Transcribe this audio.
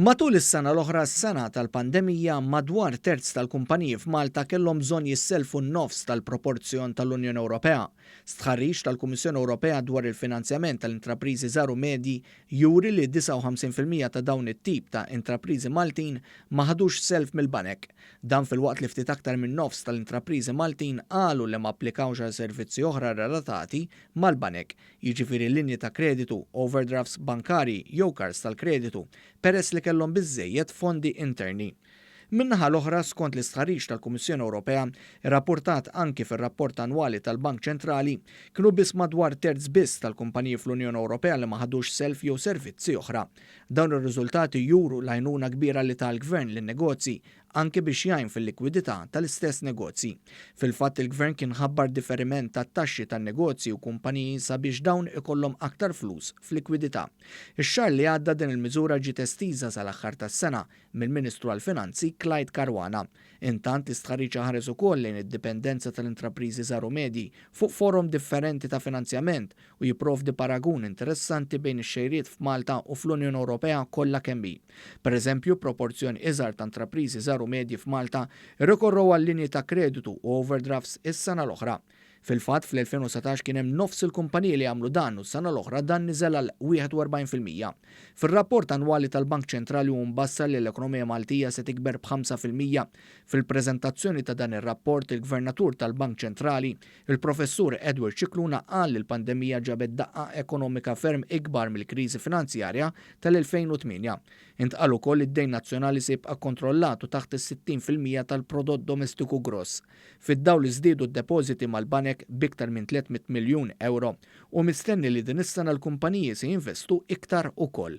Matul is-sena l-oħra, s-sena tal-pandemija, madwar terz tal-kumpaniji f'Malta kellhom bżonn jissellfu n-nofs tal-proporzjon tal-Unjoni Ewropea. Stħarriġ tal-Kummissjoni Ewropea dwar il-finanzjament tal-intrapriżi żgħar u medji juri li 59% ta' dawn it-tip ta' intrapriżi Maltin ma ħadux self mill-banek. Dan filwaqt li ftit aktar minn nofs tal-intrapriżi Maltin qalu li ma applikawx għal servizzi oħra relatati mal-banek, jiġifieri linji ta' kreditu, overdrafts bankarji jew kards tal-kreditu, peress li kellhom biżżejjed fondi interni. Min-naħa l-oħra, skont l-istħarriġ tal-Kummissjoni Ewropea, irrapportat anki fir-rapport annwali tal-Bank Ċentrali, kienu biss madwar terz biss tal-kumpaniji fl-Unjoni Ewropea li ma ħadux self jew servizzi oħra. Dawn ir-riżultati juru l-għajnuna kbira li ta l-Gvern lin-negozji anke biex jgħin fil-likwidità tal-istess negozji. Fil-fatt il-Gvern kien ħabbar diferiment tat-taxxi tan-negozji u kumpaniji sabiex dawn ikollhom aktar flus f'likwidità. Ix-xahar li għadda din il-miżura ġiet estiża sal-aħħar tas-sena mill-Ministru għall-Finanzi Clyde Caruana. Intant l-istħarriġ ħares ukoll lejn id-dipendenza tal-intrapriżi żgħar u medji fuq forom differenti ta' finanzjament u jipprovdi paragun interessanti bejn ix-xejriet f'Malta u fl-Unjoni Ewropea kollha kemm hi. Pereżempju, proporzjon iżgħar ta' intrapriżi żgħar u medji f'Malta rrikorrew għal linji ta' kreditu u overdrafts is-sena l-oħra. Fil-fatt, fl-2019 kien hemm nofs il-kumpaniji li għamlu dan u s-sena l-oħra dan niżel għal 41%. Fir-rapport annwali tal-Bank Ċentrali hu mbassar li l-ekonomija Maltija se tikber b'5%. Fil-preżentazzjoni ta' dan ir-rapport, il-Gvernatur tal-Bank Ċentrali, Il-Professur Edward Scicluna qal li l-pandemija ġabet daqqa ekonomika ferm ikbar mill-kriżi finanzjarja tal-2008. Intqal ukoll li d-dejn nazzjonali se jibqa' kontrollat u taħt is-60% tal-prodott domestiku gross. Fid-dawl li żdiedu d-depożiti mal-banek b'iktar minn 300 miljun ewro, hu mistenni li din is-sena l-kumpaniji se jinvestu iktar ukoll.